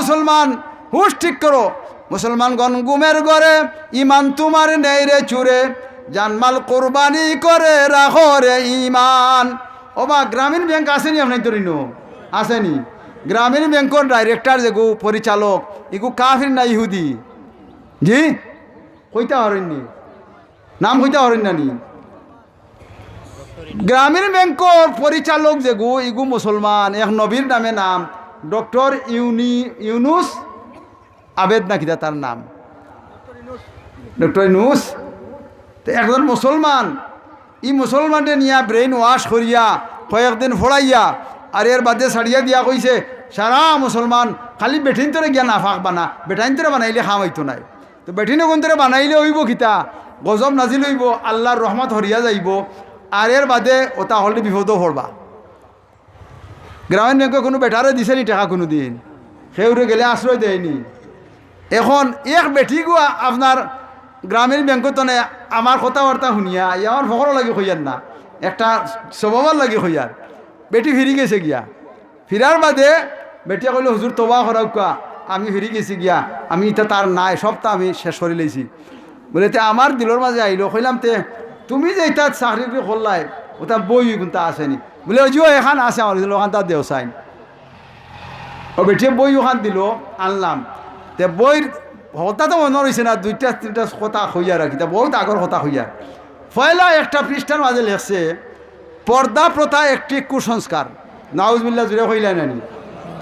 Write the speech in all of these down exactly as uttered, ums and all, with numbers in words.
মুসলমান, হুশ ঠিক করো। মুসলমানগণ ঘুমের ঘরে, ইমান তুমার নেই রে চুরে, জানমাল কুরবানি করে রাখো রে ইমান। ও বা, গ্রামীণ ব্যাংক আছেনি আপনার তরিনো? আছেনি? গ্রামীণ ব্যাংকর ডাইরেক্টর যেগু পরিচালক, ইগু কাফির না ইহুদি? জি? কইতা পারইননি? নাম কইতা পারইন না নি? গ্রামীণ ব্যাংকর পরিচালক যেগু, ইগু মুসলমান, এক নবীর নামে নাম, ডক্টর ইউনি ইউনুস আবেদ না কিতা তার নাম, ডক্টর ইউনুস। তো একজন মুসলমান, ই মুসলমানরে নিয়া ব্রেইন ওয়াশ করিয়া কয়েকদিন ফড়াইয়া আর এর বাদে ছাড়িয়া দিয়া কইছে, সারা মুসলমান খালি বেটিন্তরে গিয়া নাফাক বানা, বেটাইন্তরে বানাইলে কাম অইতো নায়। তো বেটিন অগুন্তরে বানাইলে অইবো কিতা? গজব নাজিল অইবো, আল্লার রহমত হরিয়া যাইবো। আর এর বাদে অতা হকলে বিপদো পড়বা। গ্রামীণ ব্যাংকে কুনু বেটারে দিছেনি টেকা কুনুদিন? কেউরে গেলে আশ্রয় দেয়নি। এখন এক বেটিগু আপনার গ্রামীণ ব্যাংকর তনে আমার কথাবার্তা হুনিয়া, ই আমার ফখরর লাগি কইয়ার না, একটা স্বভাবর লাগি কইয়ার। বেটি ফিরি গেছে গিয়া। ফিরার বাদে বেটিয়ে কইলো, "হুজুর, তওবা করাউক্কা, আমি ফিরি গেছি গিয়া, আমি ইতা তার নায়, সবতা আমি শেষ করিলাইছি।" বলে, "তে আমার দিলর মাঝে আইলো, কইলাম, তে তুমি যে ইতা চাকরি উকরি করলায়, অতা বই কুনতা আছেনি?" বলে, "ওই যে অখান আছে আমার দিলর, অখানতা দেও চাইন।" ও বেটিয়ে বই অখান দিলো, আনলাম। তে বইর হকলতা তো মনো রইছে না, দুইটা তিনটা কথা কইয়ার আর কিতা, বউত আগর কথা কইয়ার। পয়লা একটা পৃষ্ঠার মাঝে লেখছে, "পর্দা প্রথা একটি কুসংস্কার।" নাউজুবিল্লাহ, জুরে কইলা না নি?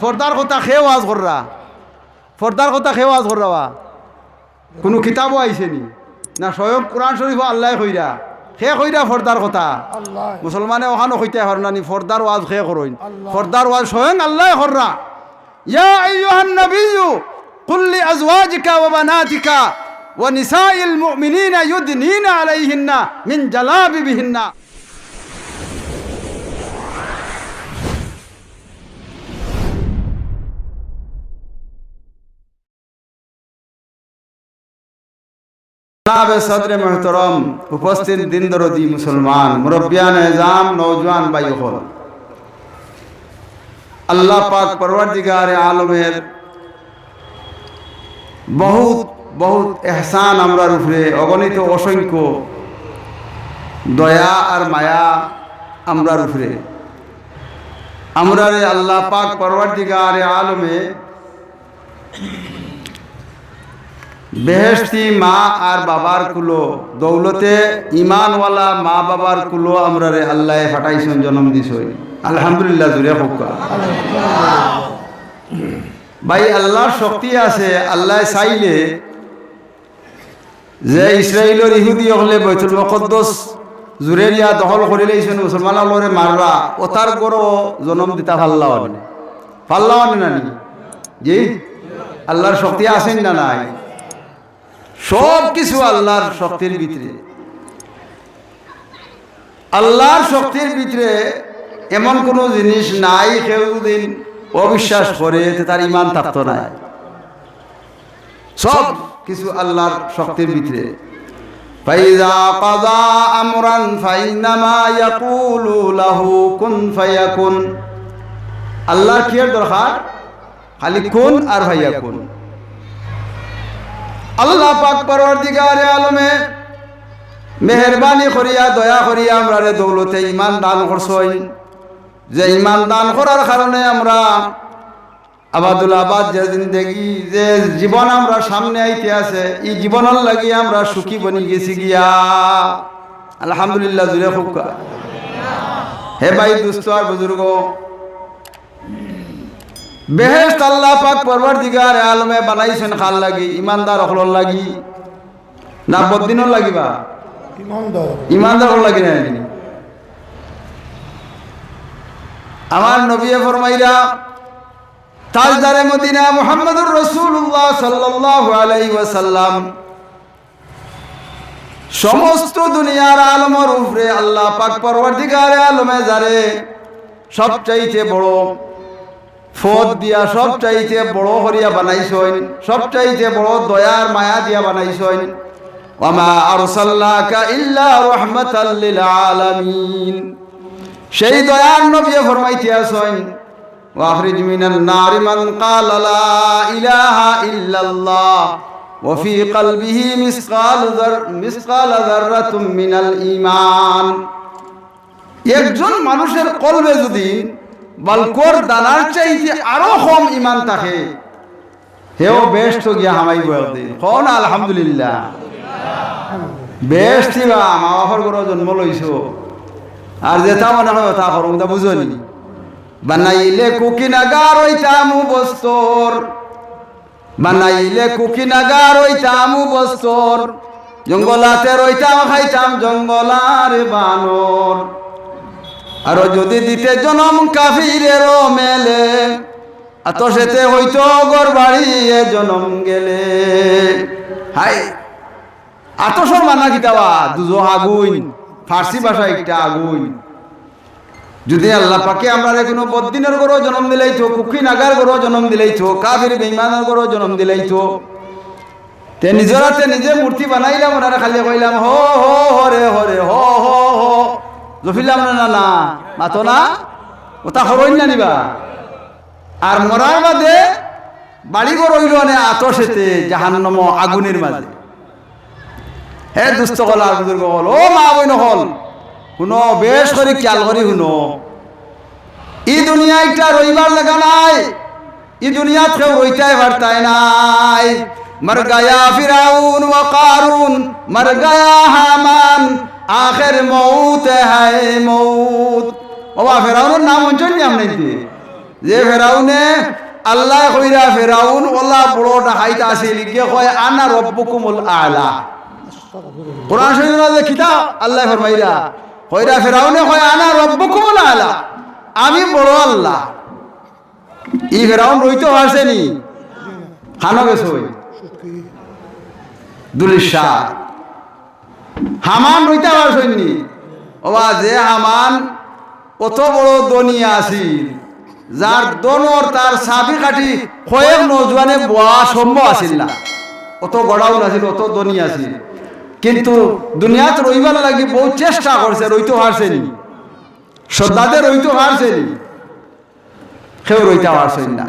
পর্দার কথা কে ওয়াজ কররা? পর্দার কথা কে ওয়াজ কররা বা? কুনু কিতাবো আইছেনি? না, স্বয়ং কোরআন শরীফো আল্লায় কইরা। কে কইরা পর্দার কথা? আল্লায়। মুসলমানে অখানো কইতা পারইন না নি, পর্দার ওয়াজ কে করইন? আল্লায়। পর্দার ওয়াজ স্বয়ং আল্লায় কররা। يا أيها النبي، قل لأزواجك وبناتك ونساء المؤمنين يدنين عليهن من جلابيبهن। জনাবে সদরে মুহতরম, উপস্থিত দিন দরদি মুসলমান, মুরব্বিয়ান এজাম, নওজোয়ান ভাই অকল, আল্লাহ পাক পরওয়ারদিগারে আলমের বহুত, বহুত এহসান আমরার উপরে, অগণিত অসংখ্য দয়া আর মায়া আমরার উপরে। আমরারে আল্লাহ পাক পরওয়ারদিগারে আলমে বেহেশতি মা আর বাবার কুলো, দৌলতে ইমানওয়ালা মা বাবার কুলো আমরারে আল্লায় পাঠাইছইন, জনম দিছইন। আলহামদুলিল্লাহ, জুরে কউক্কা। ভাই, আল্লার শক্তি আছে, আল্লায় চাইলে যে ইসরাইলর ইহুদি অকলে বাইতুল মুকাদ্দাস জুরে নিয়া দখল করিলাইছইন, মুসলমান অকলরে মাররা, অতার ঘরো জনম দিতা পারলা অনে। পারলা অনে না নি? জি? আল্লার শক্তি আছেনি না নাই? সব কিছু আল্লার শক্তির ভিতরে। আল্লার শক্তির ভিতরে এমন কুনু জিনিস নাই, কেউ যদি অবিশ্বাস করে, তে তার ইমান থাকতো নায়। সব কিছু আল্লার শক্তির ভিতরে। فإذا قضى أمرا فإنما يقول له كن فيكون। আল্লার কিয়ের দরকার? খালি কুন আর ফায়াকুন। আল্লাহ পাক পরওয়ারদিগারে আলমে মেহেরবানি করিয়া, দয়া করিয়া আমরারে দৌলতে ইমান দান করছইন। যে ইমান দান করার কারণে আমরা আবাদুল আবাদ যে জিন্দেগি, যে জীবন আমরার সামনে আইতে আছে, ই জীবনর লাগি আমরা সুখী বনি গেছি গিয়া। আলহামদুলিল্লাহ, জুরে কউক্কা। হে ভাই, দুস্ত আর বুজুর্গ, বেহেশত আল্লাহ পাক পরওয়ারদিগারে আলমে বানাইছইন কার লাগি? ইমানদার অকলর লাগি না বদ্দিনর লাগি বা? ইমানদার। ইমানদার অকলর লাগি না নি? আমার নবীয়ে ফরমাইরা, তাজদারে মদিনা মুহাম্মদুর রাসূলুল্লাহ সাল্লাল্লাহু আলাইহি ওয়াসাল্লাম সমস্ত দুনিয়ার আলমর উপরে আল্লাহ পাক পরওয়ারদিগারে আলমে যারে সবচাইতে বড় পদ দিয়া, সবচাইতে বড় করিয়া বানাইছইন, সবচাইতে বড় দয়ার মায়া দিয়া বানাইছইন। ওয়া মা আরসালনাকা ইল্লা রাহমাতাল লিল আলামিন। সেই দয়ার নবীয়ে ফরমাইতে আছইন, وأخرج من النار من قال لا إله إلا الله وفي قلبه مثقال ذر-، مثقال ذرة من الإيمان। একজন মানুষের কলবে যদি বালুর দানার চাইতে আরো কম ইমান থাকে, হেও বেহেশতো গিয়া হামাইবো একদিন। কও না আলহামদুলিল্লাহ। বেহেশতি বা মা বাপর ঘরো জন্ম লইছো, আর যেটা মনে হয় ওটা করো, ওটা বুঝো নি। বানাইলে কুকি নাগার অইতাম বস্তর, বানাইলে কুকি নাগার অইতাম বস্তর, জঙ্গলাতে রইতাম খাইতাম জঙ্গলার বানর। আরো যদি দিতে জনম কাফিরের মেলে, আতশেতে হইতো ঘর বাড়ি এ জনম গেলে। হায়, আতশর মানা কিতা বা? দুজো আগুইন, ফার্সি ভাষা একটা আগুইন। যদি আল্লাহ পাকে আমরারে কোনো বদ্দিনর ঘরো জনম দিলাইতো, কুকি নাগার ঘরো জনম দিলাইতো, কাফির বেইমানর ঘরো জনম দিলাইতো, তে নিজর আতে নিজে মূর্তি বানাইলাম, ওনারে খালি কইলাম, "হো, হো, হো রে, হো রে, হো, হো, হো।" জপিলাম না, না, না, মাতো না? ওটা হরইন না নিবা? আর মরার বাদে বাড়ি ঘর অইলো অনে আতশেতে, জাহান্নামো আগুনের মাঝে। হে দুস্ত অকল আর বুজুর্গ অকল, ও মা বইন অকল, হুনো, বেশ করি খেয়াল করি হুনো। ই দুনিয়া একটা রইবার জাগা নায়, ই দুনিয়াত কেউ রইতায় পারতায় নায়। মর গয়া ফিরাউন ওয়া কারুন, মর গয়া হামান, আখের মউত হ্যায় মউত। ও বা, ফেরাউনর নাম হুনছইন নি আপনে? যে ফেরাউনে, আল্লায় কইরা ফেরাউন অলা বড় ডাকাইত আছিল, ইগে কয়, "আনা রব্বুকুমুল আলা।" কোরআন শরীফর মাঝে কিতা আল্লায় ফরমাইরা, কইরা ফেরাউনে কয়, "আনা রব্বুকুমুল আলা, আমি বড় আল্লাহ।" ই ফেরাউন রইতো পারছে নি? খানো গেছে ওই দুলিশা। হামান রইতা পারছইন নি? ও বা, যে হামান অত বড় ধনী আছিল, যার ধনর তার চাবি কাঠি কয়েক নওজোয়ানে বওয়া সম্ভব আছিল না, অত গোডাউন আছিল, অত ধনী আছিল। কিন্তু দুনিয়াত রইবার লাগি বহুত চেষ্টা করছে, রইতো পারছে নি? সদ্দাতে রইতো পারছে নি? কেউ রইতা পারছইন না।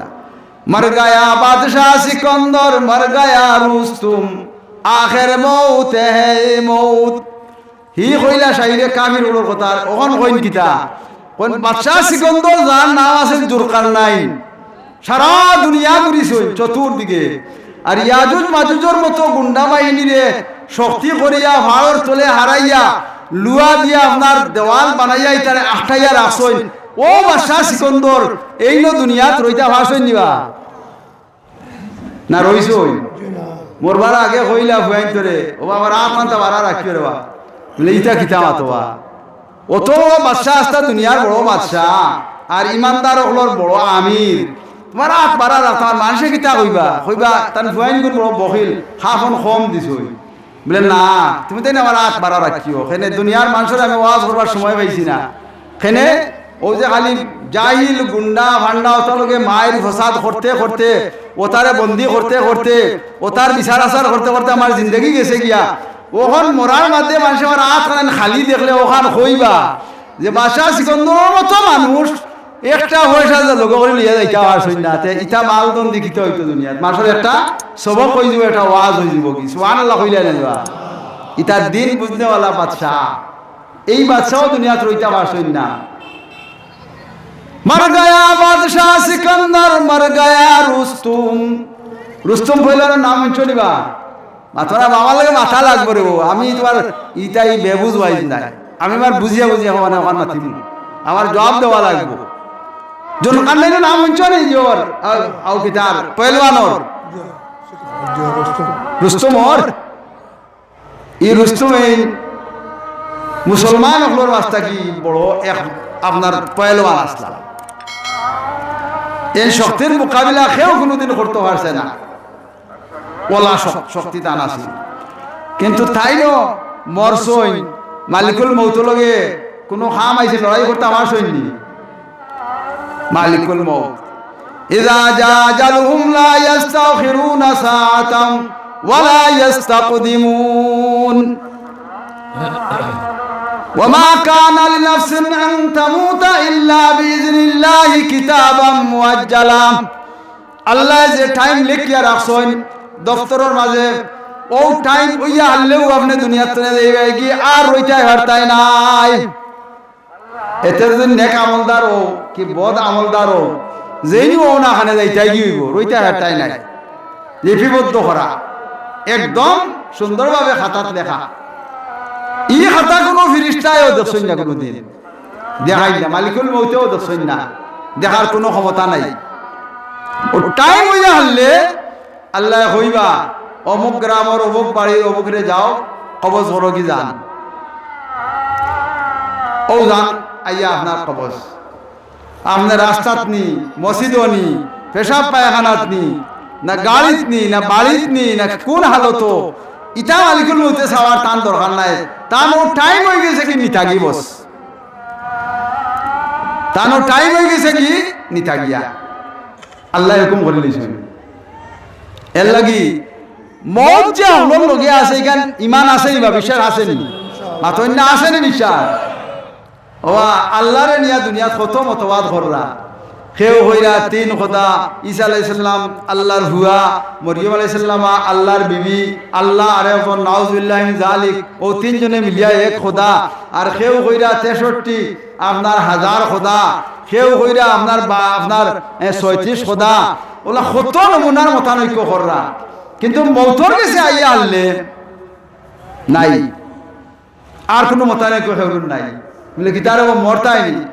মর গয়া বাদশাহ সিকন্দর, মর গয়া রুস্তুম, আখের মউত হ্যায় মউত। হি কইলা শাইরে কাফির অকলর কথা, আর অখন কইন কিতা? কইন বাদশাহ সিকন্দর যার নাম আছিল জুলকারনাইন, সারা দুনিয়া ঘুরিছইন চতুর্দিকে। আর ইয়াজুজ মাজুজর মতো গুন্ডা বাহিনীরে শক্তি করিয়া পাহাড়র তলে হারাইয়া লুয়া দিয়া আপনার দেওয়াল বানাইয়া ইতারে আটকাইয়া রাখছইন। ও বাদশাহ সিকন্দর, এইন দুনিয়াত রইতা পারছইন নি বা? না রইছইন? মরবার আগে কইলা ফুয়াইন্তরে, "ও বাবা, রাত মানতা বাড়া রাখিও রে বা।" বলে, "ইতা কিতা মাতো বা? অত বড় বাদশাহ আস্তা দুনিয়ার বড় বাদশাহ, আর ইমানদার অকলর বড় আমির, তুমার আত বাড়া রাখতা, মানষে কিতা কইবা? কইবা, তান ফুয়াইনগুন বড় বখিল, খাফন কম দিছইন।" বলে, "না, তুমি তাইন আমার আত বাড়া রাখিও। কেনে দুনিয়ার মানষরে আমি ওয়াজ করবার সময় পাইছি না। কেনে অউ যে খালি জাহিল, গুন্ডা, ফান্ডা, ওতার লগে মাইর ফসাদ করতে করতে, ওতারে বন্দি করতে করতে, ওতার বিচার আচার করতে করতে আমার জিন্দেগি গেছে গিয়া। অখন মরার বাদে মানষে আমার আত খান খালি দেখলে অখান কইবা যে বাদশাহ সিকন্দরর মতো মানুষ একটা পয়সা যে লগে করি লইয়া যাইতা পারছইন না, তে ইতা মাল ধন দি কিতা অইতো দুনিয়াত? মানষর একটা সবক অইযিবো, একটা ওয়াজ অইযিবো কি?" সুবহানাল্লাহ কইলা না বা? ইতা দিন বুঝনেওয়ালা বাদশাহ। এই বাদশাও দুনিয়াত রইতা পারছইন না। মর গয়া বাদশাহ সিকন্দর, মর গয়া রুস্তুম। রুস্তুম পয়লওয়ানর নাম হুনছো নি বা? মাতো না, বাবার লগে মাতা লাগবো রে বা। আমি তুমার ইতা ই বেবুঝ ওয়াইজ নায়। আমি আমার বুঝিয়া বুঝিয়া অখান মাতিমু। আমার জুয়াব দেওয়া লাগবো। জুলকারনাইনর নাম হুনছো নি? জোর। আও, আও কিতার? পয়লওয়ানর। রুস্তুমর। ই রুস্তুম এইন মুসলমান অকলর মাঝ থাকি বড় এক আপনার পয়লওয়ান আছলা। এইন শক্তির মোকাবিলা কেউ কুনুদিন করতো পারছে না। অলা শক-, শক্তি তান আছিল। কিন্তু তাইনও মরছইন, মালিকুল মউতর লগে কুনু কাম আইছে, লড়াই করতা পারছইন নি? মালিকুল মউত। ইযা জা আজালুহুম লা ইয়াস্তাখিরুনা সাআতান ওয়া লা ইয়াস্তাকদিমুন। وما كان لنفس أن تموت إلا بإذن الله كتابا مؤجلا। আল্লায় যে টাইম লেখিয়া রাখছইন দফতরর মাঝে, অউ টাইম অইয়া হারলেউ আপনে দুনিয়ার তনে যাইবায়গি, আর রইতায় পারতায় নায়। এতে যদি নেক আমলদার অও কি বদ আমলদার অও, যেইন অও না কেনে যাইতায়গি অইবো, রইতায় পারতায় নায়। লিপিবদ্ধ করা, একদম সুন্দরভাবে খাতাত লেখা। ই খাতা কুনু ফিরিস্তায়ও দেখছইন না কুনুদিন, দেখাইন না, মালিকুল মউতেও দেখছইন না, দেখার কুনু ক্ষমতা নাই। অউ টাইম অইয়া হারলে আল্লায় কইবা, "অমুক গ্রামর অমুক বাড়ির অমুকরে যাও, কবজ করোগি যান।" অউ যান, আইয়া আপনার কবজ। আপনে রাস্তাত নি, মসজিদো নি, পেশাব পায়খানাত নি, না গাড়িত নি, না বাড়িত নি, না কুন হালতো, ইতা মালিকুল মউতে চাওয়ার তান দরকার নাই। তান অউ টাইম অইগেছে গি নিতাগি বস। তান অউ টাইম অইগেছে গি নিতাগিয়া। আল্লায় হুকুম করিলিছইন। এরলাগি মউত যে হকলর লগে আছে, ইখান ইমান আছে নি বা বিশ্বাস আছে নি? মাতইন না, আছে নি বিশ্বাস? ওবা, আল্লারে নিয়া দুনিয়াত কত মতবাদ কররা। কেউ কইরা তিন খোদা, ঈসা আলাইহিস সালাম আল্লার ফুয়া, মরিয়ম আলাইহিস সালাম আল্লার বিবি, আল্লা আরেকজন, নাউজুবিল্লাহি মিন জালিক, অউ তিনজনে মিলিয়া এক খোদা। আর কেউ কইরা তেষট্টি আপনার হাজার খোদা, কেউ কইরা আপনার বা-, আপনার, এ, ছয়ত্রিশ খোদা। অলা কত নমুনার মতানৈক্য কররা, কিন্তু মউতর গেছে আইয়া হারলে নাই। আর কুনু মতানৈক্য কেউর নাই। বুলে, "কিতা রে, অউ মরতায় নি?"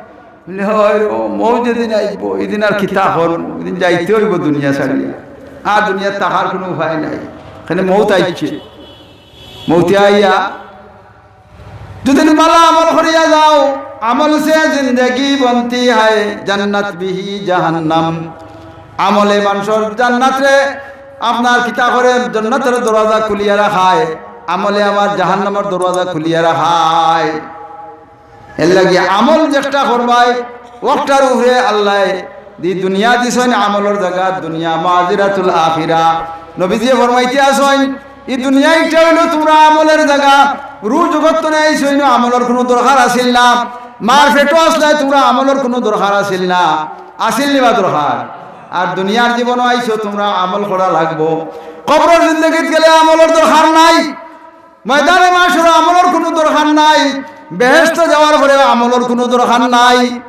বুলে, "অয় রে, অউ মউত যেদিন আইবো, ইদিন আর কিতা করমু, ইদিন যাইতে অইবো দুনিয়া ছাড়িয়া। আর দুনিয়াত থাকার কুনু উপায় নাই।" কেনে মউত আইছে। মউতে আইয়া যদি ভালা আমল করিয়া যাও, আমল সে জিন্দেগি বনতি হায়, জান্নাত বিহি জাহান্নাম। আমলে মানষর জান্নাতরে আপনার কিতা করে, জান্নাতর দরওয়াজা খুলিয়া রাখায়, আমলে আমার জাহান্নামর দরওয়াজা খুলিয়া রাখায়। এরলাগি আমল যেকটা করবায়, অকটার উপরে আল্লায় দি দুনিয়া দিছইন আমলর জাগা, দুনিয়া মাজিরাতুল আখিরা। নবীজিয়ে ফরমাইতে আছইন, "ই দুনিয়া ইটা অইলো তুমরা আমলর জাগা, রু জগত তনে আইছো, ইনো আমলর কুনু দরকার আছিল না, মার পেটো আছলায় তুমরা আমলর কুনু দরকার আছিল না, আছিল নি বা দরকার? আর দুনিয়ার জীবনো আইছো তুমরা আমল করা লাগবো, কবরর জিন্দেগিত গেলে আমলর দরকার নাই।" ময়দানে মাশরো আমলর কুনু দরকার নাই, বেহেশতো যাওয়ার পরেও আমলর কুনু দরকার নাই।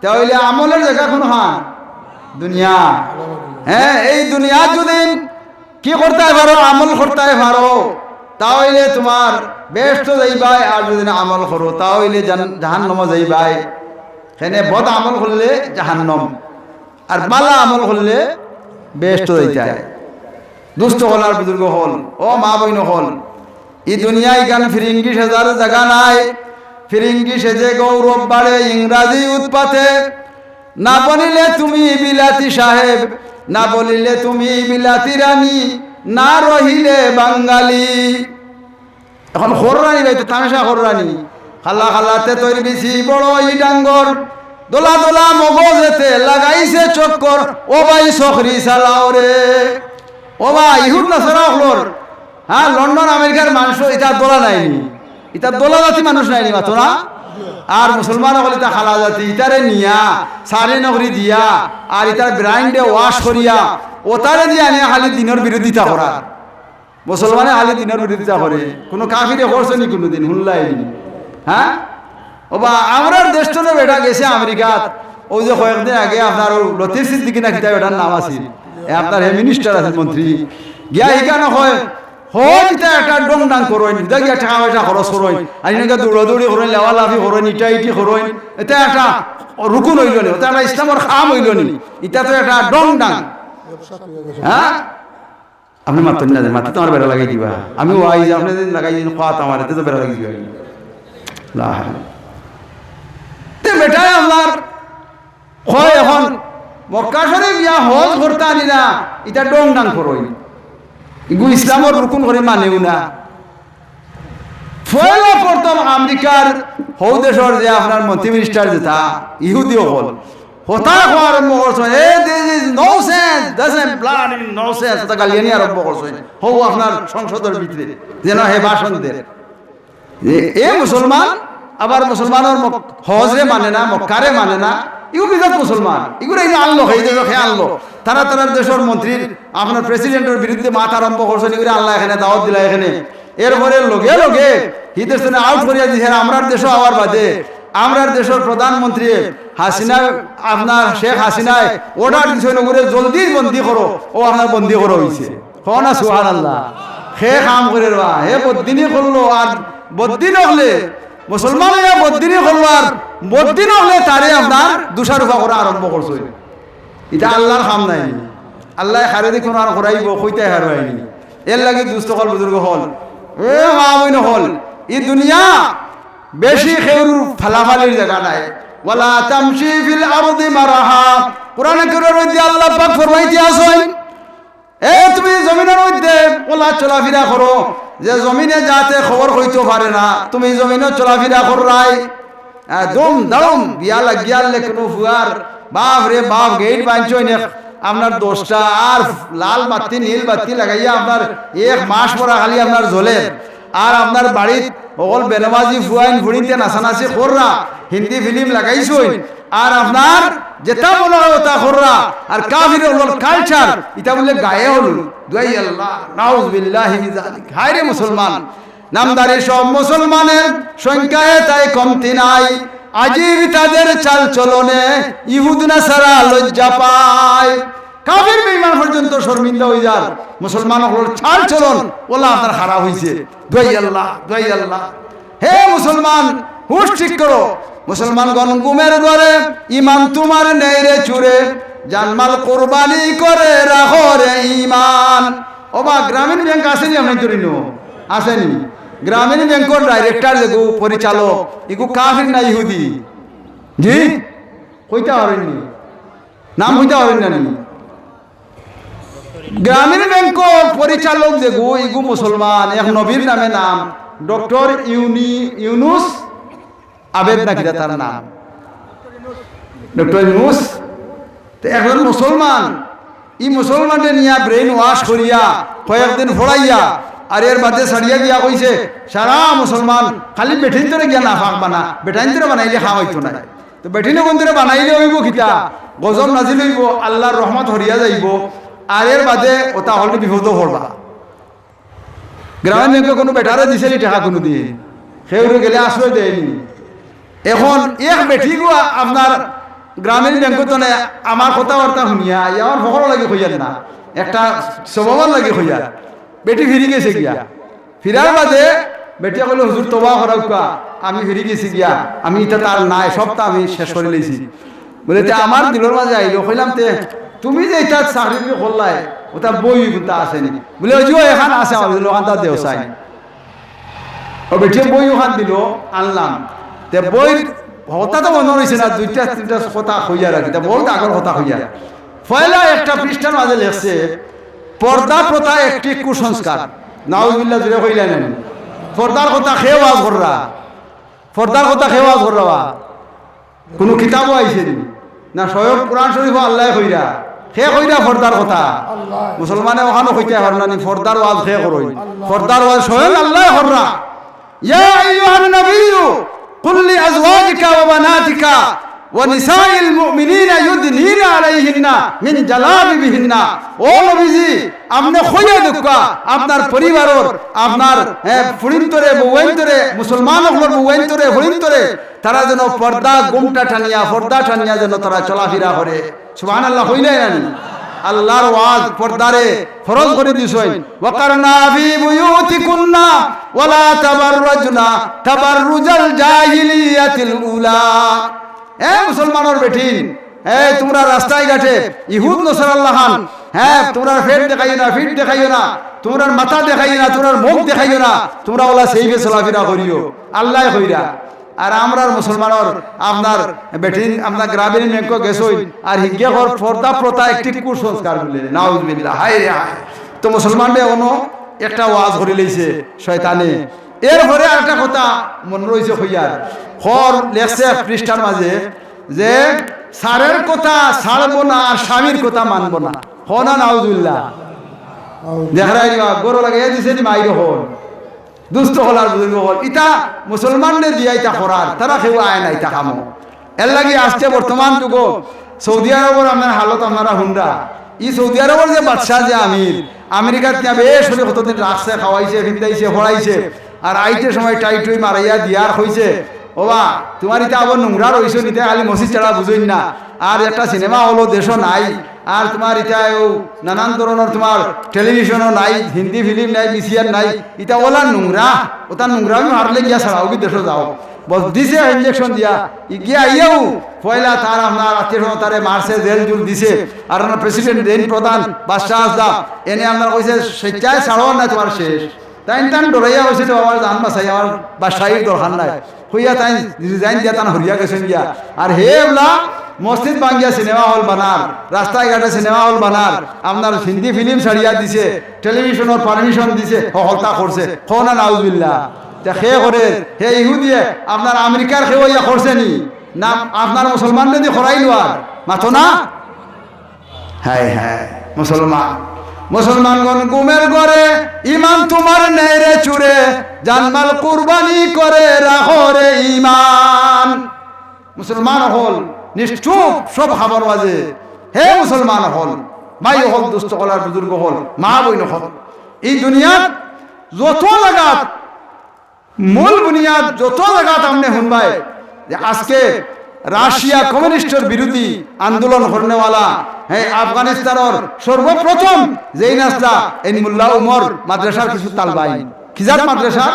তে অইলে আমলর জাগা কুনখান? দুনিয়া। হ্যাঁ, এই দুনিয়াত যদি কি করতায় পারো, আমল করতায় পারো, তা অইলে তুমার বেহেশতো যাইবায়, আর যদি না আমল করো, তা অইলে জান-, জাহান্নামো যাইবায়। কেনে বদ আমল করলে জাহান্নাম। আর ভালা আমল করলে বেহেশতো যাইতায়। দুস্ত অকল আর বুজুর্গ অকল, ও মা বইন অকল, ই দুনিয়া ইখান ফিরিঙ্গি সেজার জাগা নায়। ফিরিঙ্গি সেজে গৌরব বাড়ে ইংরাজি উৎপাতে। না বনিলে তুমি বিলাতি সাহেব, না বনিলে তুমি বিলাতি রানী, না রহিলে বাঙালি। অখন কররানি ভাই, তো তামাশা কররানি। খালা খালাতে তৈর বিছি বড় ই ডাঙ্গর, দোলা দোলা মগজেতে লাগাইছে চক্কর, ও ভাই সখরি চালাও রে। ও ভাই, ইহুদ নাসারা অকলর, হ্যাঁ, লন্ডন আমেরিকার মানুষ ইতা দোলা নায়নি, ইতা দোলা জাতি মানুষ নায়নি, মাতো না? আর মুসলমান অকল ইতা খালা জাতি, ইতারে নিয়া, সারে নগরি দিয়া, আর ইতার ব্রাইন্ডে ওয়াশ করিয়া, ওতারে দিয়া আনিয়া খালি দিনর বিরোধিতা করার। মুসলমানে খালি দিনর বিরোধিতা করে, কুনু কাফিরে করছে নি কুনুদিন? হুনলায় নি? হ্যাঁ? ওবা, আমরার দেশ থনে বেটা গেছে আমেরিকাত, অউ যে কয়েকদিন আগে আপনার অউ লতিফ সিদ্দিকী না কিতা বেটার নাম আছিল, এ আপনার হে মিনিস্টার আছিল, মন্ত্রী, গিয়া হিকানো কয়, "হো, ইতা একটা ডং ডাং করইন, ইতা গিয়া টেকা পয়সা খরচ করইন, আর ইনো গিয়া দৌড়াদৌড়ি করইন, লাফালাফি করইন, ইটা ইটি করইন, ইতা একটা রুকুন অইলো নি, ইতা একটা ইসলামর কাম অইলো নি, ইতা তো একটা ডং ডাং।" হ্যাঁ? আপনে মাতইন না, মাতলে তো আমার বেড়া লাগাই দিবা। আমি ওয়াইজ, আপনে যদি লাগাই দিন, খাওয়াত আমার, এতে তো বেড়া লাগাই দিবা। লা হাওলা। তে বেটায় আপনার কয় অখন মক্কা শরীফ ইয়া হজ করতা নি না, ইতা ডং ডাং করইন। ইগু ইসলামর রুকুন করি মানেও না। পয়লা প্রথম আমেরিকার হউ দেশর যে আপনার মন্ত্রী মিনিস্টার যেতা, ইহুদি অকল, হতা কওয়া আরম্ভ করছইন, "এ, this is nonsense, this is bloody nonsense," হতা গালিয়ানি আরম্ভ করছইন। হউ আপনার সংসদর ভিতরে যেন হে ভাষণ দের। এ, এ মুসলমান, আবার মুসলমানর মক-, হজরে মানে না, মক্কারে মানে না, ইগু বিগত মুসলমান, ইগুরে ইনো আনলো, এই দেশো কে আনলো? তারা তারার দেশর মন্ত্রীর, আপনার প্রেসিডেন্টর বিরুদ্ধে মাত আরম্ভ করছইন, ইগুরে আনলা এখানে, দাওয়াত দিলা এখানে। এরপরে লগে লগে হি দেশ থনে আউট করিয়া দিছে, আমরার দেশো আওয়ার বাদে আমরার দেশর প্রধানমন্ত্রী হাসিনা, আপনার শেখ হাসিনায় অর্ডার দিছইন, ওগুরে জলদি বন্দি করো, ও আপনার বন্দি করা অইছে। কও না সুবহানাল্লাহ। হে কাম করে রে বা, হে বদিনি করলো, আর বদিন অকলে, মুসলমান অইয়া বদিনি করলো, আর বদিন অকলে তারে আপনার দোষারোপ করা আরম্ভ করছইন। ইটা আল্লার কাম নায়নি? আল্লায় কারে দি কুনু আর করাইবো, কইতায় পারবায়নি। এরলাগি দুস্ত অকল, বুজুর্গ অকল, এ মা বইন অকল, ই দুনিয়া বেশি কেউর ফালাফালির জাগা নায়। ওয়ালা তামশি ফিল আরদি মারাহা। কোরআনে কারীমর মধ্যে আল্লাহ পাক ফরমাইতে আছইন, এ তুমি জমিনর মধ্যে অলা চলাফিরা করো, যে জমিনে যাতে খবর কইতো পারে না, তুমি জমিনো চলাফিরা কররায়। আহ, দুম দাম বিয়া লাগিয়ার লে কুনু ফুয়ার, বাফ রে বাফ, গেইট বানছইন এক আপনার দশটা, আর লাল বাত্তি নীল বাত্তি লাগাইয়া আপনার এক মাস পরা খালি আপনার জ্বলের। আর আপনার বাড়িত অকল বেনমাজি ফুয়াইন ফুড়িন্তে নাচানাচি কররা, হিন্দি ফিল্ম লাগাইছইন, আর আপনার যেটা মনে অয় ওটা কররা, আর কাফির অকলর কালচার, ইটা বুলে গায়ে হলুদ। দুয়াই আল্লাহ, নাউজুবিল্লাহি মিন জালিক। হায় রে মুসলমান, নামধারী সব মুসলমানের সংখ্যায় তাই কমতি নাই। আজীব তাদের চাল চলনে ইহুদ নাসারা লজ্জা পায়। কাফির বেঈমান পর্যন্ত শর্মিন্দা অইযার, মুসলমান অকলর চাল চলন অলা আপনার খারাপ অইছে। দুয়াই আল্লাহ, দুয়াই আল্লাহ। হে মুসলমান, হুশ ঠিক করো। মুসলমানগণ ঘুমের ঘরে, ইমান তুমার নেই রে চুরে, জানমাল কুরবানি করে রাখো রে ইমান। ও বা, গ্রামীণ ব্যাংক আছেনি আপনার ধরিনো? আছেনি? গ্রামীণ ব্যাংকর ডাইরেক্টর যেগু, পরিচালক, ইগু কাফির না ইহুদি? জি? কইতা পারইননি? নাম কইতা পারইন না নি? গ্রামীণ ব্যাংকর পরিচালক যেগু, ইগু মুসলমান, এক নবীর নামে নাম, ডক্টর ইউনি-, ইউনুস আবেদ না কিতা তার নাম? ডক্টর ইউনুস। তে একজন মুসলমান, ই মুসলমানরে নিয়া brain wash করিয়া কয়েকদিন ফড়াইয়া আর এর বাদে ছাড়িয়া দিয়া কইছে, সারা মুসলমান খালি বেটিন্তরে গিয়া নাপাক বানা, বেটাইন্তরে বানাইলে খাওয়া অইতো নায়। তো বেটিন্তরে বানাইলে অইবো কিতা? গজব নাজিল অইবো, আল্লার রহমত হরিয়া যাইবো, আর এর বাদে ওতা হকলটি বিপদো পড়বা। গ্রামীণ ব্যাংকে কুনু বেটারে দিছেনি টেকা কুনুদিন? কেউরে গেলে আশ্রয় দেয়নি। এখন এক বেটিগু আপনার গ্রামীণ ব্যাংকো তো নাই, আমার কথাবার্তা হুনিয়া, ই আমার ফখরর লাগি কইয়ার না, একটা স্বভাবর লাগি কইয়ার। বেটি ফিরি গেছে গিয়া, ফিরার বাদে বেটিয়ে কইলো, "হুজুর, তওবা করাউক্কা, আমি ফিরি গেছি গিয়া, আমি ইতা তার নাই, সবতা আমি শেষ করি লাইছি।" বুলে, "তে আমার দিলর মাঝে আইলো।" কইলাম, "তে তুমি যে ইতা চাকরি করলায়, ওতা বই গুনতা আছেনি?" বুলে, "ওই যে এখান আছে আমার দিলর, ওখানতা দেও চাই।" ও বেটিয়ে বই ওখান দিলো, আনলাম। তে বইর কথা তো মনো রইছে না, দুইটা তিনটা কথা কইয়ার আর কি, তা বহুত আগর কথা কইয়ার। পয়লা একটা পৃষ্ঠার মাঝে লেখছে, "পর্দা প্রথা একটি কুসংস্কার।" নাউজুবিল্লাহ, জুরে কইলা না নি? পর্দার কথা কে ওয়াজ কররা? পর্দার কথা কে ওয়াজ কররা বা? কুনু কিতাবো আইছেনি? না স্বয়ং কোরআন শরীফো আল্লায় কইরা? কে কইরা পর্দার কথা? আল্লায়। মুসলমানে ওখানো কইতা পাররা না নি, পর্দার ওয়াজ কে করইন? আল্লায়। পর্দার ওয়াজ স্বয়ং আল্লায় কররা। ইয়া আইয়ুহান নাবিয়্যু কুল লিআজওয়াজিকা ওয়া বানাতিকা ওয়া নিসাইল মুমিনিনা ইউদনিনা আলাইহিন্না মিন জালাবিবিহিন্না। ও নবীজি, আপনে কইয়া দেউক্কা আপনার পরিবারর, আপনার, এ, ফুড়িন্তরে, বউয়াইন্তরে, মুসলমান অকলর বউয়াইন্তরে, ফুড়িন্তরে, তারা যেন পর্দা ঘুমটা টানিয়া, পর্দা টানিয়া যেন তারা চলাফিরা করে। সুবহানাল্লাহ কইলা না নি? আল্লার ওয়াজ পর্দারে ফরজ করি দিছইন। "ওয়াকারনা ফি বুয়ুতিকুন্না ওয়ালা তাবাররাজনা তাবাররুজাল জাহিলিয়াতিল উলা।" এ মুসলমানর বেটিন, এ তুমরা রাস্তায় ঘাটে ইহুদ নসারার লাখান, হে, তুমরার পেট দেখাইও না, পিঠ দেখাইও না, তুমরার মাথা দেখাইও না, তুমরার মুখ দেখাইও না, তুমরা অলা সেইভে চলাফিরা করিও, আল্লায় কইরা। আর আমরার মুসলমানর আপনার বেটিন, আপনার গ্রামীণ ব্যাংকো গেছইন, আর হিগে কর পর্দা প্রথা একটি কুসংস্কার বুলে, নাউজুবিল্লাহ, হায় রে হায়। তো মুসলমানরে অনো একটা ওয়াজ করি লাইছে শয়তানে। এরপরে আরেকটা কথা মনো রইছে কইয়ার, খর লেখছে এক পৃষ্ঠার মাঝে যে, "সারের কথা ছাড়বো না, আর স্বামীর কথা মানবো না।" কও না নাউজুবিল্লাহ। দেখরায় নি বা, গরু লাগাইয়া দিছে নি মাইর অখন। দুস্ত অকল আর বুজুর্গ অকল, ইতা মুসলমানরে দিয়া ইতা করার, তারা কেউ আয় না ইতা কামো। এরলাগি আজকে বর্তমান যুগো সৌদি আরবর আপনার হালত আপনারা হুনরা। ই সৌদি আরবর যে বাদশা, যে আমির, আমেরিকাত নিয়া বেশ করি কতদিন রাখছে, খাওয়াইছে, ফিন্দাইছে, ফড়াইছে, আর আইতে সময় টাই টুই মারাইয়া দিয়ার কইছে, "ওবা, তুমার ইতা আবার নোংরা রইছো নি, ইতা খালি মসজিদ ছাড়া বুঝইন না, আর একটা সিনেমা হলও দেশো নাই, আর তুমার ইতা ও নানান ধরনর তুমার টেলিভিশনও নাই, হিন্দি ফিল্ম নাই, বিসিআর নাই, ইতা অলা নোংরা, অতা নোংরামি মারলে গিয়া ছাড়াও কি দেশো যাও।" বস দিছে ইঞ্জেকশন দিয়া, ই গিয়া আইয়াও পয়লা তার আপনার আত্মীয় স্বজন তারে মারছে, জেল জুল দিছে। আর আপনার প্রেসিডেন্ট দেন প্রধান বাদশাহ আজদা এনে আপনার কইছে, "স্বেচ্ছায় ছাড়ো না, তুমার শেষ।" তাইন তান ডরাইয়া কইছে, "তো আমার জান বাঁচাই, আমার বাদশাহীর দরকার নাই।" কইয়া তাইন রিজাইন দিয়া তান হরিয়া গেছইন গিয়া। আর হে এবলা মসজিদ ভাঙ্গিয়া সিনেমা হল বানার, রাস্তায় ঘাটে সিনেমা হল বানার, আপনার হিন্দি ফিল্ম ছাড়িয়া দিছে, টেলিভিশনর পারমিশন দিছে, হকলতা করছে। কও না নাউজুবিল্লাহ। তে কে করের? হে ইহুদিয়ে আপনার আমেরিকার কেউ ইয়া করছে নি? না, আপনার মুসলমানরে দি করাইলো আর মাতো না? হায় হায়, মুসলমান, মুসলমানগণ ঘুমের ঘরে, ইমান তুমার নেই রে চুরে, জানমাল কুরবানি করে রাখো রে ইমান। মুসলমান অকল, নিষ্ঠুর সব খবর বাজে। হে মুসলমান অকল, ভাই অকল, দুস্ত অকল আর বুজুর্গ অকল, মা বইন অকল, ই দুনিয়াত যত জাগাত মূল বুনিয়াদ যত জাগাত আপনে হুনবায় যে আজকে রাশিয়া কমিউনিস্টর বিরোধী আন্দোলন করনেওয়ালা, হ্যাঁ, আফগানিস্তানর সর্বপ্রথম যেইন আছলা, এইন মোল্লা উমর মাদ্রাসার কিছু তালবাইন। কি জাত মাদ্রাসা?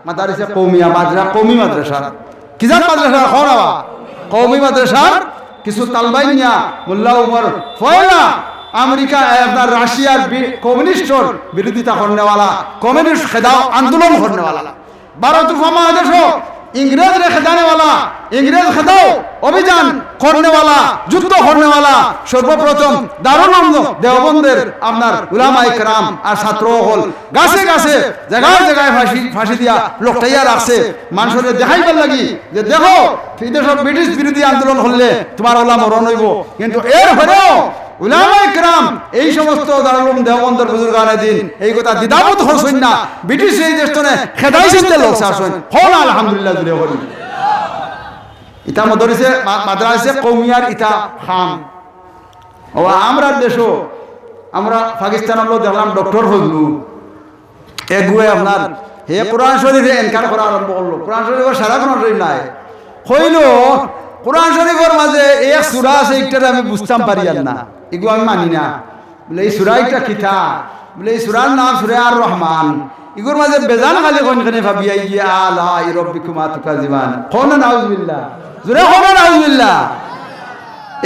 মাদারিসে কৌমিয়া মাদ্রা-, কৌমি মাদ্রাসা। কি জাত মাদ্রাসা? কও না বা। কৌমি মাদ্রাসার কিছু তালবাইন নিয়া মোল্লা উমর পয়লা আমেরিকা, এ, আপনার রাশিয়ার বি-, কমিউনিস্টর বিরোধিতা করনেওয়ালা, কমিউনিস্ট খেদাও আন্দোলন করনেওয়ালা, ভারত উপমহাদেশো ইংরেজরে খেদানেওয়ালা, ইংরেজ খেদাও অভিযান করনেওয়ালা, যুদ্ধ করনেওয়ালা, সর্বপ্রথম দারুল উলুম দেওবন্দর আপনার উলামায়ে কেরাম আর ছাত্র অকল গাছে গাছে, জাগায় জাগায় ফাঁসি, ফাঁসি দিয়া লটকাইয়া রাখছে, মানষরে দেখাইবার লাগি যে দেখো, বিদেশো ব্রিটিশ বিরোধী আন্দোলন করলে তুমার অলা মরণ অইবো। কিন্তু এর পরেও উলামায়ে কেরাম, এই সমস্ত দারুল উলুম দেওবন্দর বুজুর্গানে দিন এই কথা দ্বিধাবোধ করছইন না। ব্রিটিশ এই দেশ তনে খেদাইছইন তে লোক ছাড়ছইন। কও না আলহামদুলিল্লাহ জুরে করি। ইতা মদরিসে মা-, মাদ্রাসে কৌমিয়ার ইতা খাম। ও আমরার দেশো আমরা পাকিস্তান আমলো দেখলাম ডক্টর ফজলু, এগুয়ে আপনার হে কোরআন শরীফে এনকার করা আরম্ভ করলো। কোরআন শরীফর সারা কোরআন শরীফ নাই। কইলো, "কোরআন শরীফর মাঝে এক সূরা আছে, ইটারে আমি বুঝতাম পারিয়ার না, ইগু আমি মানি না।" বলে, "ই সূরা ইটা কিতা?" বলে, "ই সূরার নাম সূরা আর রহমান। ইগুর মাঝে বেজান খালি কইন কেনে ফাবিআইয়্যি আলাই রাব্বিকুমা তুকাযযিবান।" কও না নাউজুবিল্লাহ। জুরে কও না নাউজুবিল্লাহ।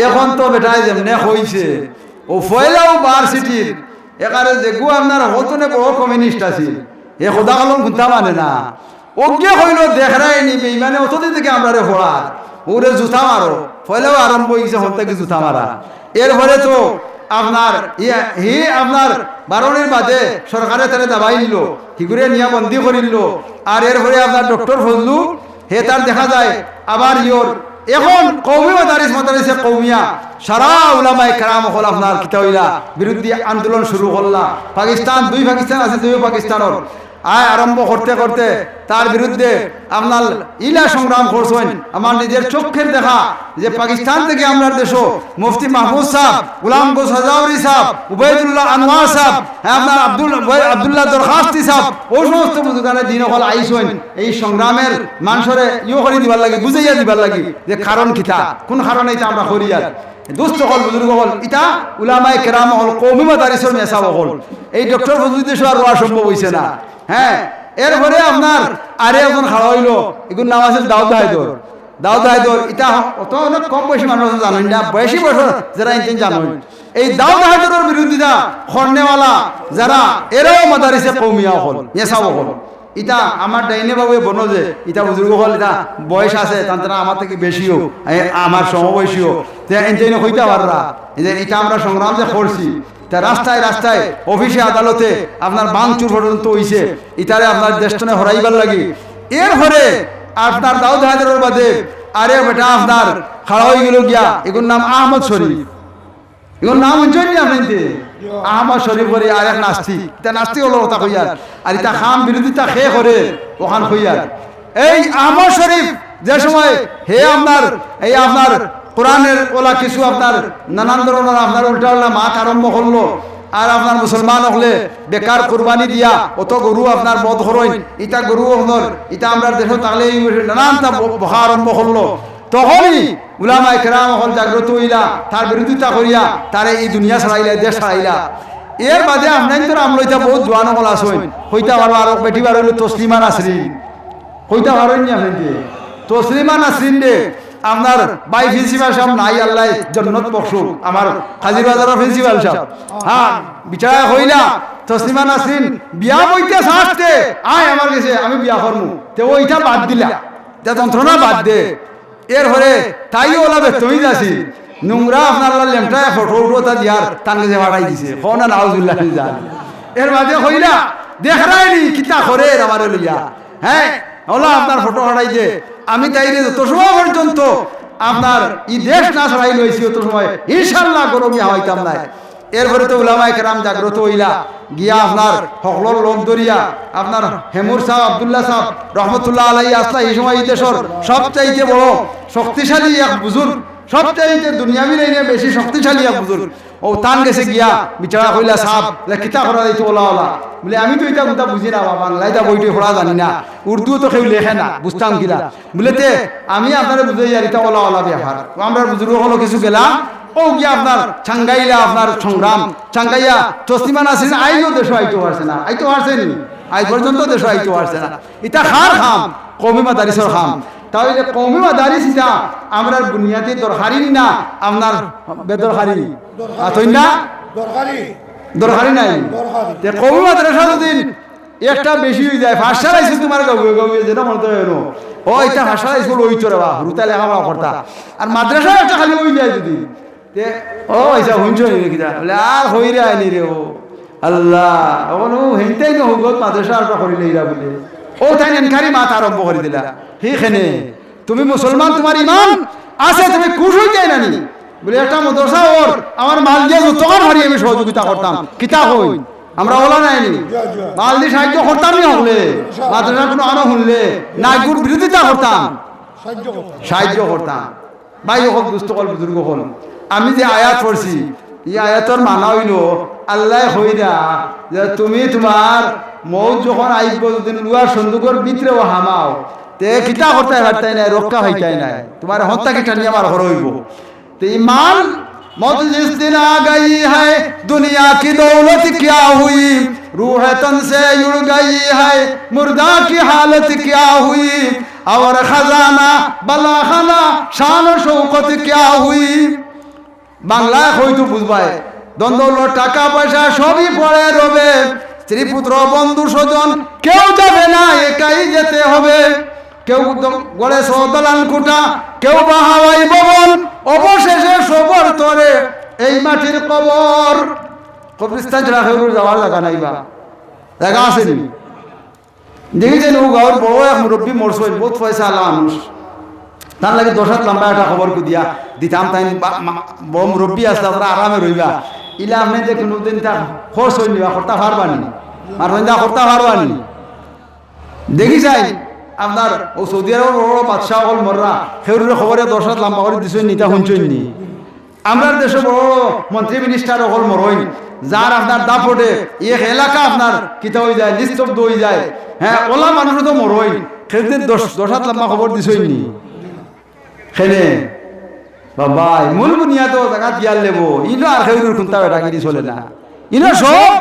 এখন তো বেটায় যেমনে কইছে, ও পয়লাউ ভার্সিটির একারে যেগু আপনার হকলতনে বড় কমিউনিস্ট আছিল, হে খোদা কলম কুন্তা মানে না। অগুয়ে কইলো, "দেখরায়নি বেইমানে অতদিন থাকি আমরারে ফড়ার, ওরে জুতা মারো।" পয়লাউ আরম্ভ অইগেছে হকল থাকি জুতা মারা। এরপরে তো আপনার ইয়া, হি আপনার বারনির বাদে সরকারে তারে দাবাই নিলো, হিগুরে নিয়া বন্দি করিলো। আর এরপরে আপনার ডক্টর ফজলু হে তার দেখা যায় আবার ইয়র এখন কওমি মাদারিস, মাদারিসে কওমিয়া, সারা উলামায়ে কেরাম অকল আপনার কিতা অইলা, বিরুদ্ধে আন্দোলন শুরু করলা। পাকিস্তান, দুই পাকিস্তান আছে, দুইও পাকিস্তানর আয় আরম্ভ করতে করতে তার বিরুদ্ধে আপনার ইলা সংগ্রাম করছইন। আমার নিজের চক্ষের দেখা যে পাকিস্তান থাকি আমরার দেশো মুফতি মাহফুজ সাহেব, গোলাম গৌস হাজাউরি সাহেব, উবাইদুল্লাহ আনোয়ার সাহেব, হ্যাঁ, আপনার আব্দুল, আব্দুল্লাহ দরখাস্তি সাহেব, ও সমস্ত বুজুর্গানে দিন অকল আইছইন। এই সংগ্রামের মানষরে ইয়ো করি দিবার লাগি, বুঝাইয়া দিবার লাগি যে কারণ কিতা, কোন কারণে ইতা আমরা করিয়ার। দুস্ত অকল, বুজুর্গ অকল, ইতা উলামায়ে কেরাম অকল, কওমি মাদারিসর মেসাব অকল। এই ডক্টর ফজলুদ্দিন সাহেব আর অওয়া সম্ভব অইছে না। হ্যাঁ, এরপরে আপনার আরে একজন খাড়া অইলো, ইগুর নাম আছিল দাউদ হায়দর। দাউদ হায়দর, ইতা অত অনেক কম বয়সী মানুষ আছে জানইন না, বেশি বয়স যারা ইনতেন জানইন। এই দাউদ হায়দরর বিরোধিতা করনেওয়ালা যারা, এরাও মাদারিসে কওমিয়া অকল, মেসাব অকল। ইতা আমার ডাইনে বাউয়ে বনো যে, ইতা বুজুর্গ অকল, ইতা বয়স আছে, তান তারা আমার থাকি বেশিও, এ, আমার সমবয়সীও। তে ইনতে ইনো কইতা পাররা, এই যে ইতা আমরা সংগ্রাম যে করছি, তা রাস্তায় রাস্তায়, অফিসে আদালতে আপনার ভাঙচুর পর্যন্ত অইছে, ইতারে আপনার দেশ তনে হরাইবার লাগি। এরপরে আপনার দাউদ হায়দরর বাদে আরে বেটা আপনার খাড়া অইগেলো গিয়া, ইগুর নাম আহমদ শরীফ। ইগুর নাম হুনছইন নি আপনে? আহমদ শরীফ করি আর এক নাস্তিক। ইতা নাস্তিক অকলর কথা কইয়ার। আর ইতা খাম বিরোধিতা কে করে, অখান কইয়ার। এই আহমদ শরীফ যে সময় হে আপনার, এই আপনার কোরআনের অলা কিছু আপনার নানান ধরনর আপনার উল্টা উল্টা মাত আরম্ভ করলো, আর আপনার মুসলমান অকলে বেকার কুরবানি দিয়া অত গরু আপনার বধ করইন, ইতা গরু আপনার, ইতা আমরার দেশো থাকলে এই নানানতা ব-, বকা আরম্ভ করলো। তখনই উলামায়ে কেরাম অকল জাগ্রত অইলা, তার বিরোধিতা করিয়া তারে ই দুনিয়া ছাড়াইলা, দেশ ছাড়াইলা। এর বাদে আপনাইনতর আমলো ইতা বউত জোয়ান অকল আছইন, কইতা পারবা, আরক বেটি বার অইলো তসলিমা নাসরিন। কইতা পারইন নি আপনে? তসলিমা নাসরিন রে, আপনার ভাই প্রিন্সিপাল সাব নাই, আল্লায় জন্নত বখশুক, আমার কাজির বাজারর প্রিন্সিপাল সাব। হ্যাঁ, বিচারায় কইলা, তসলিমা নাসরিন বিয়া বইতে চাচ্ছে, আয় আমার গেছে, আমি বিয়া করমু। তে অউ ইতা বাদ দিলা, ইতা যন্ত্রণা বাদ দে। এরপরে তাইও অলা বেতমিজ আছিল, নোংরা আপনার অলা লেংটা ফটো উঠো তা দিয়ার তান গেছে পাঠাই দিছে। কও না নাউজুবিল্লাহ মিন জালিক। এর বাদে কইলা, দেখরায়নি কিতা করের আমারে লইয়া, হ্যাঁ, অলা আপনার ফটো পাঠাই দে। আমি তাইরে যত সময় পর্যন্ত আপনার ই দেশ না ছাড়াই লইছি, অত সময় ইনশাআল্লাহ গরু আমি হামাইতাম নায়। এরপরে তো উলামায়ে কেরাম জাগ্রত অইলা, গিয়া আপনার হকলর লগ ধরিয়া, আপনার হেমুর সাব, আব্দুল্লাহ সাব রহমতুল্লাহ আলাইহি আছলা, ই সময় ই দেশর সবচাইতে বড় শক্তিশালী এক বুজুর্গ, সবচাইতে দুনিয়াবি লাইনে বেশি শক্তিশালী এক বুজুর্গ। অউ তান গেছে গিয়া বিচারা কইলা, "সাব, লে কিতা করা যাইতো অলা অলা?" বুলে, "আমি তো ইতা কুন্তা বুঝি না বা, বাংলা ইতা বইটই পড়া জানি না, উর্দুও তো কেউ লেখে না, বুঝতাম কিলা?" বুলে, "তে আমি আপনারে বুঝাইয়ার, ইতা অলা অলা ব্যাপার।" অউ আমরার বুজুর্গ অকল কিছু গেলা, অউ গিয়া আপনার ছাঙ্গাইলা, আপনার সংগ্রাম ছাঙ্গাইয়া তসলিমা নাসরিন আইজও দেশো আইতো পারছে না, আইতো পারছে নি, আইজ পর্যন্ত দেশো আইতো পারছে না। ইতা কার কাম? কওমি মাদারিসর কাম। তা অইলে কওমি মাদারিস ইতা আমরার বুনিয়াদি দরকারি না, আপনার বেদরকারি? আতই না? দরকারি। দরকারি নাই? দরকারি। তে কওমি মাদ্রাসা যদি একটা বেশি অই যায়, পাঁচশো হাইস্কুল তুমার গাউয়ে গাউয়ে যেটা মনে অয় অনো, অউ ইতা পাঁচশো হাইস্কুল অইতো রে বা, হুরুতা লেখাপড়া করতা। আর মাদ্রাসা একটা খালি অই যায় যদি, তে, অউ ইতা হুনছো নি কিতা? বুলে, আর কইরায় নি রে অউ। আল্লাহ, অখন অউ হেনতেই না হুগত মাদ্রাসা একটা করিলে ইরা বুলে। অউ তাইন এনকারি মাত আরম্ভ করি দিলা। হি কেনে? তুমি মুসলমান, তুমার ইমান আছে, তুমি খুশ অইতায় না নি? বুলে, "একটা মাদ্রাসা অর, আমার মাল দিয়া যতখান পারি আমি সহযোগিতা করতাম।" কিতা কইন? আমরা অলা নায় নি? মাল দি সাহায্য করতাম নি হকলে? মাদ্রাসা কুনু আনো হুনলে? না, এগুর বিরোধিতা করতাম। সাহায্য করতাম। ভাই অকল, দুস্ত অকল, বুজুর্গ অকল, আমি যে আয়াত পড়ছি, ই আয়াতর মানা অইলো, আল্লায় কইরা যে তুমি তুমার মউত যখন আইবো, যদি লুয়ার সন্দুকর ভিতরেও হামাও, তে কিতা করতায় পারতায় নায়, রক্ষা পাইতায় নায়, তুমারে হন্তা কিতা নিয়া বার করা অইবো। তে ইমান, "موت جس دن آ گئی ہے، دنیا کی دولت کیا ہوئی؟ روح تن سے اڑ گئی ہے، مردہ کی حالت کیا ہوئی؟ اور خزانہ بلاخانہ شان و شوکت کیا ہوئی؟" বাংলায় কইতো বুঝবায়, ধন দৌলত টাকা পয়সা সবই পড়ে রবে, স্ত্রী পুত্র বন্ধু স্বজন কেউ যাবে না, একাই যেতে হবে। কেউ দ-, গড়েছ দালান কোঠা, কেউ বা হাওয়াই ভবন, অবশেষে সবর তরে এই মাটির কবর। কবরস্থান ছাড়া কেউর যাওয়ার জাগা নাই বা? জাগা আছে নি? দেখিছইন, অউ গাউর বড় এক মুরব্বি মরছইন, বউত পয়সাআলা মানুষ। তান লাগি দশ হাত লম্বা একটা কবর খুদিয়া দিতাম, তাইন বা-, মা-, বড় মুরব্বি আছলা, তারা আরামে রইবা। ইলা আপনে যে কুনুদিন তা খরচ অইন নিবা, করতা পারবা নি? আর রইন্দা করতা পারবা নি? দেখিছইন, আপনার অউ সৌদি আরবর বড় বড় বাদশা অকল মররা, কেউররে কবরে দশ হাত লম্বা করি দিছইন নি, ইতা হুনছইন নি? আমরার দেশো বড় বড় মন্ত্রী মিনিস্টার অকল মরইন, যার আপনার দাপটে এক এলাকা আপনার কিতা অই যায়, নিস্তব্ধ অই যায়। হ্যাঁ, অলা মানুষও তো মরইন, কেউদিন দশ, দশ হাত লম্বা কবর দিছইন নি? কেনে? বাবা, মূল বুনিয়াদো জাগাত গিয়ার লেবো, ইনো আর কেউর কুন্তা বেটাগিরি চলে না। ইনো সব,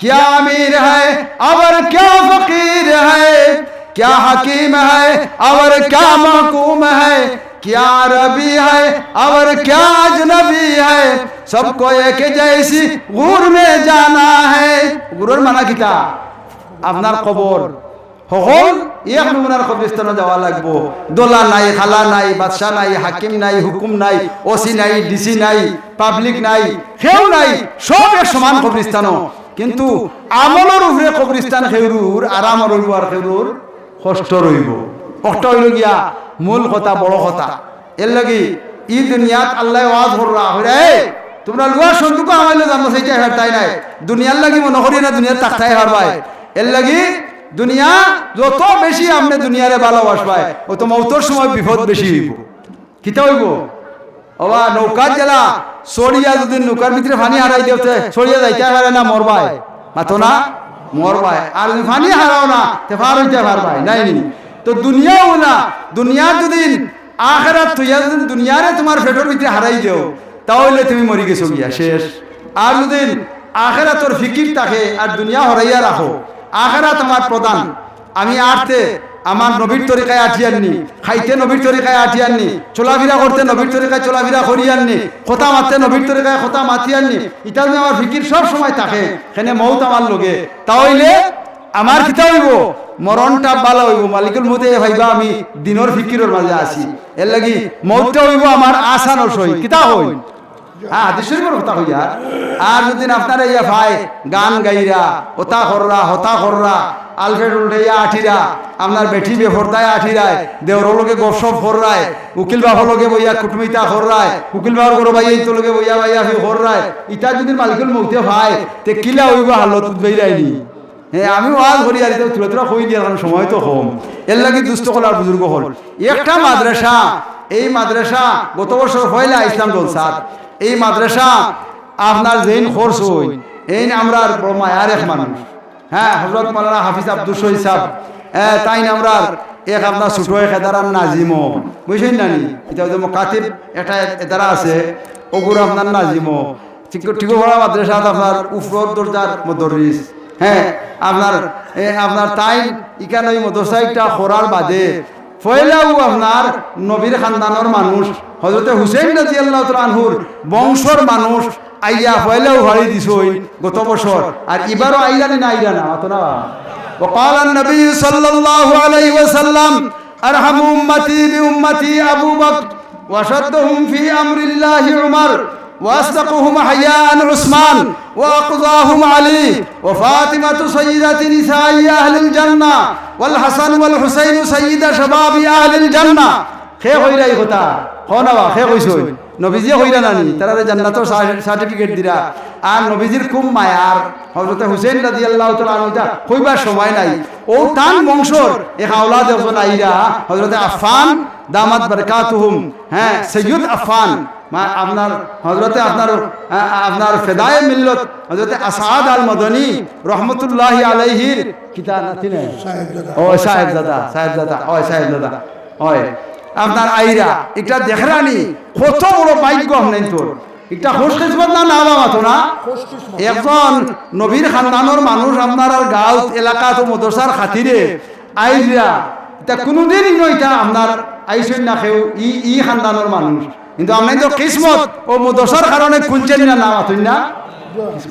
کیا امیر ہے اور کیا فقیر ہے، کیا حکیم ہے اور کیا محکوم ہے، کیا عربی ہے اور کیا اجنبی ہے، سب کو ایک جیسی گور میں جانا ہے۔ گورর মানা কিতা? আপনার কবর। হকল এক নমুনার কবরস্থানো যাওয়া লাগবো। দলা নাই, খালা নাই, বাদশা নাই, হাকিম নাই, হুকুম নাই, ওসি নাই, ডিসি নাই, পাবলিক নাই, কেউ নাই, সব এক সমান কবরস্থানো। কিন্তু আমলর উপরে কবরস্থান কেউরর আরাম রইবো আর কেউরর কষ্ট রইবো। অকটা অইলো গিয়া মূল কথা, বড় কথা। এরলাগি ই দুনিয়াত আল্লায় ওয়াজ কররা, কইরা, "এই, তুমরা লুয়ার সন্দুকো হামাইলে জান্নাত চাইতায় পারতায় নায়। দুনিয়ার লাগি মনো করিও না দুনিয়াত থাকতায় পারবায়। এরলাগি দুনিয়া যত বেশি আপনে দুনিয়ারে ভালোবাসবায়, অত মউতর সময় বিপদ বেশি অইবো। কিতা অইবো? ওবা, নৌকাত যেলা চড়িয়া যুদি নৌকার ভিতরে পানি হারাই দেও, তে চড়িয়া যাইতায় পারে না, মরবায়। মাতো না? মরবায়। আর যুদি পানি হারাও না, তে পার অইতায় পারবায় নায় নি? তো দুনিয়াও না, দুনিয়ার যুদি আখেরাত থইয়া যুদি দুনিয়ারে তুমার পেটর ভিতরে হারাই দেও, তা অইলে তুমি মরি গেছো গিয়া, শেষ। আর যুদি আখেরাতর ফিকির থাকে আর দুনিয়া হরাইয়া রাখো, আখেরাত আমার প্রধান, আমি আটতে আমার নবীর তরিকায় আটিয়ার নি, খাইতে নবীর তরিকায় আটিয়ার নি, চলাফিরা করতে নবীর তরিকায় চলাফিরা করিয়ার নি, কথা মাততে নবীর তরিকায় কথা মাতিয়ার নি, ইতা যুদি আমার ফিকির সব সময় থাকে, কেনে মউত আমার লগে, তা অইলে আমার কিতা অইবো? মরণটা ভালা অইবো। মালিকুল মউতে পাইবা আমি দিনর ফিকিরর মাঝে আছি। এরলাগি মউতটা অইবো আমার আসানর সহিত। কিতা কইন? হ্যাঁ, হাদিস শরীফর কথা কইয়ার। আর যুদি আপনারে ইয়া পায়, গান গাইরা, অতা কররা, হতা কররা, আলফেট উল্টাইয়া আটিরা, আপনার বেটি বেপর্দায় আটিরায়, দেওরর লগে গপসপ কররায়, উকিল বাফর লগে বইয়া কুটুমিতা কররায়, উকিল বাফর ঘরো ভাইয়াইন্তর লগে বইয়া ভাইয়াফি কররায়, ইতা যুদি মালিকুল মউতে পায়, তে কিলা অইবো হালত বুঝবায় নি? হ্যাঁ, আমি ওয়াজ করি আর ইতা থুড়া থুড়া কই দিয়ার, কারণ সময় তো কম। এরলাগি দুস্ত অকল আর বুজুর্গ অকল, একটা মাদ্রাসা, এই মাদ্রাসা গত বছর পয়লা ইসলাম জলসাত, এই মাদ্রাসা আপনার যেইন খরচ অইন, এইন আমরার বড় মায়ার এক মানুষ, হ্যাঁ, হযরত মাওলানা হাফিজ আব্দুস শহীদ সাব, হ্যাঁ, তাইন আমরার এক আপনার ছোট এক এদারার নাজিমও, বুঝছইন না নি? ইতা যে মুকাতিব একটা এদারা আছে, অগুর আপনার নাজিমও, ঠিক, টিকুপাড়া মাদ্রাসাত আপনার উপরর দরজার মুদররিস, হ্যাঁ, আপনার, এ, আপনার তাইন ইখান অউ মাদ্রাসা একটা করার বাদে পয়লাউ আপনার নবীর খানদানর মানুষ, হযরতে হুসেন রাদিয়াল্লাহু তাআলা আনহুর বংশর মানুষ আইয়া পয়লাউ পাড়ি দিছইন গত বছর। আর ইবারও আইরা নি না আইরা না, মাতো না? وقال النبي صلى الله عليه وسلم: أرحم أمتي بأمتي أبو بكر، وأشدهم في أمر الله عمر، وأصدقهم حياء عثمان، وأقضاهم علي، وفاطمة سيدة نساء أهل الجنة، والحسن والحسين سيد شباب أهل الجنة. কে কইরা ই কথা? কও না বা, কে কইছইন? নবীজিয়ে কইরা না নি? তারারে জান্নাতর সা-, সার্টিফিকেট দিরা। আর নবীজির খুব মায়ার হযরতে হুসেন রাদিয়াল্লাহু তাআলা আনহু, ইতা কইবার সময় নাই। অউ তান বংশর এক আওলাদ একজন আইরা, হযরতে আফফান দামাত বারাকাতুহুম, হ্যাঁ, সৈয়দ আফফান, মা-, আপনার হযরতে আপনার, আ-, আপনার ফেদায়ে মিল্লত হযরতে আসাদ আল মাদানী রহমতুল্লাহি আলাইহির কিতা নাতি নি? সাহেবজাদা। ও সাহেবজাদা, সাহেবজাদা, ও সাহেবজাদা। অয়, আপনার আইরা, ইটা দেখরা নি, কত বড় ভাগ্য আপনাইনতর। ইটা খুশ কিসমত না, না বা মাতো না? খুশ কিসমত। একজন নবীর খানদানর মানুষ আপনার আর গাঁওত, এলাকাত অউ মাদ্রাসার খাতিরে আইরা, ইটা কুনুদিন ইনো ইটা আপনার আইছইন না কেউ, ই, ই খানদানর মানুষ। কিন্তু আপনাইনতর কিসমত অউ মাদ্রাসার কারণে খুলছে নি না, না মাতইন না?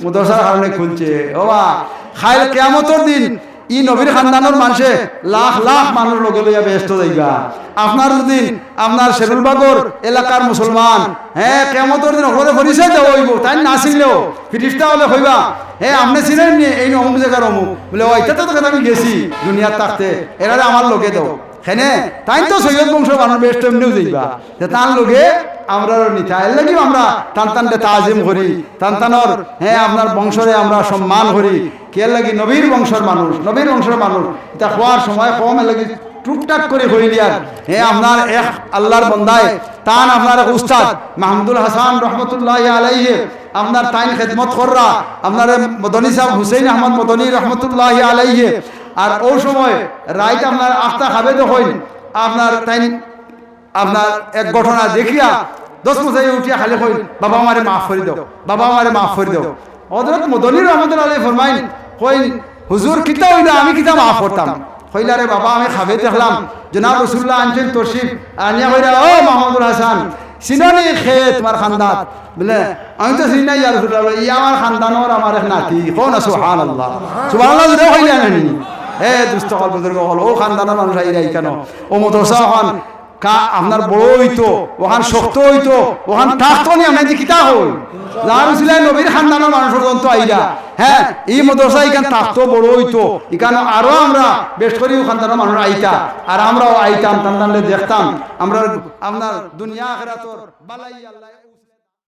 মাদ্রাসার কারণে খুলছে। ওবা, কাইল কিয়ামতর দিন ই নবীর খানদানর মানষে লাখ লাখ মানুষ লগে লইয়া বেহেস্তো যাইবা। আপনার যুদি আপনার শেরুলবাগর এলাকার মুসলমান, হ্যাঁ, কিয়ামতর দিন অকলরে পরিচয় দেওয়া অইবো, তাইন না চিনলেও ফিরিস্তা অকলে কইবা, "হে, আপনে চিনইন নি? এইন অমুক জাগার অমুক।" বলে, "ও, ইতা তো দেখইন আমি গেছি দুনিয়াত থাকতে, এরারে আমার লগে দেও।" কেনে, তাইন তো সৈয়দ বংশর মানুষ, বেহেস্তো এমনেউ যাইবা। তে তান লগে আমরারও নিতা। এরলাগিউ আমরা তান তানরে তাজিম করি, তান তানর, হ্যাঁ, আপনার বংশরে আমরা সম্মান করি। কিয়ার লাগি? নবীর বংশর মানুষ, নবীর বংশর মানুষ। ইতা কওয়ার সময় কম, এরলাগি টুকটাক করি কইলিয়ার। হে আপনার এক আল্লার বন্দায়, তান আপনার এক উস্তাদ মাহমুদুল হাসান রহমতুল্লাহি আলাইহি, আপনার তাইন খেদমত কররা, আপনার এ মদনী সাব হুসেন আহমদ মদনী রহমতুল্লাহি আলাইহি। আর অউ সময় রাইত আপনার আখতা খাবে দেখইন, আপনার তাইন আপনার এক ঘটনা দেখিয়া দশ বছর উঠিয়া খালি কইন, "বাবা, আমারে মাফ করি দেও, বাবা, আমারে মাফ করি দেও।" হযরত মদনী রহমতুল্লাহ আলাইহি ফরমাইন, কইন, "হুজুর, কিতা অইলা, আমি কিতা মাফ করতাম?" কইলা, "রে বাবা, আমি খাবে দেখলাম, জনাব রসুল্লাহ আনছইন তশরিফ, আনিয়া কইরা, 'ও মাহমুদুল হাসান, চিনো নি কে তুমার খান্দাত?'" বলে, "আমি তো চিনি না ইয়া রাসুলুল্লাহ।" বলে, "ই আমার খান্দানর আমার এক নাতি।" কও না সুবহানাল্লাহ। সুবহানাল্লাহ জুরে কইলা না নি? এ দুস্ত অকল, বুজুর্গ অকল, অউ খান্দানর মানুষ আইরা ইখানো, অউ মাদ্রাসা অখান কা-, আপনার বড় অইতো, অখান শক্ত অইতো, অখান থাকতো নি, আপনার যে কিতা কই? যার উছিলায় নবীর খান্দানর মানুষ পর্যন্ত আইরা, হ্যাঁ, ই মাদ্রাসা ইখান থাকতো, বড় অইতো, ইখানো আরো আমরা বেশ করি অউ খান্দানর মানুষ আইতা, আর আমরাও আইতাম, তান তানরে দেখতাম, আমরা আপনার দুনিয়া আখিরাতর বালাই আল্লাহ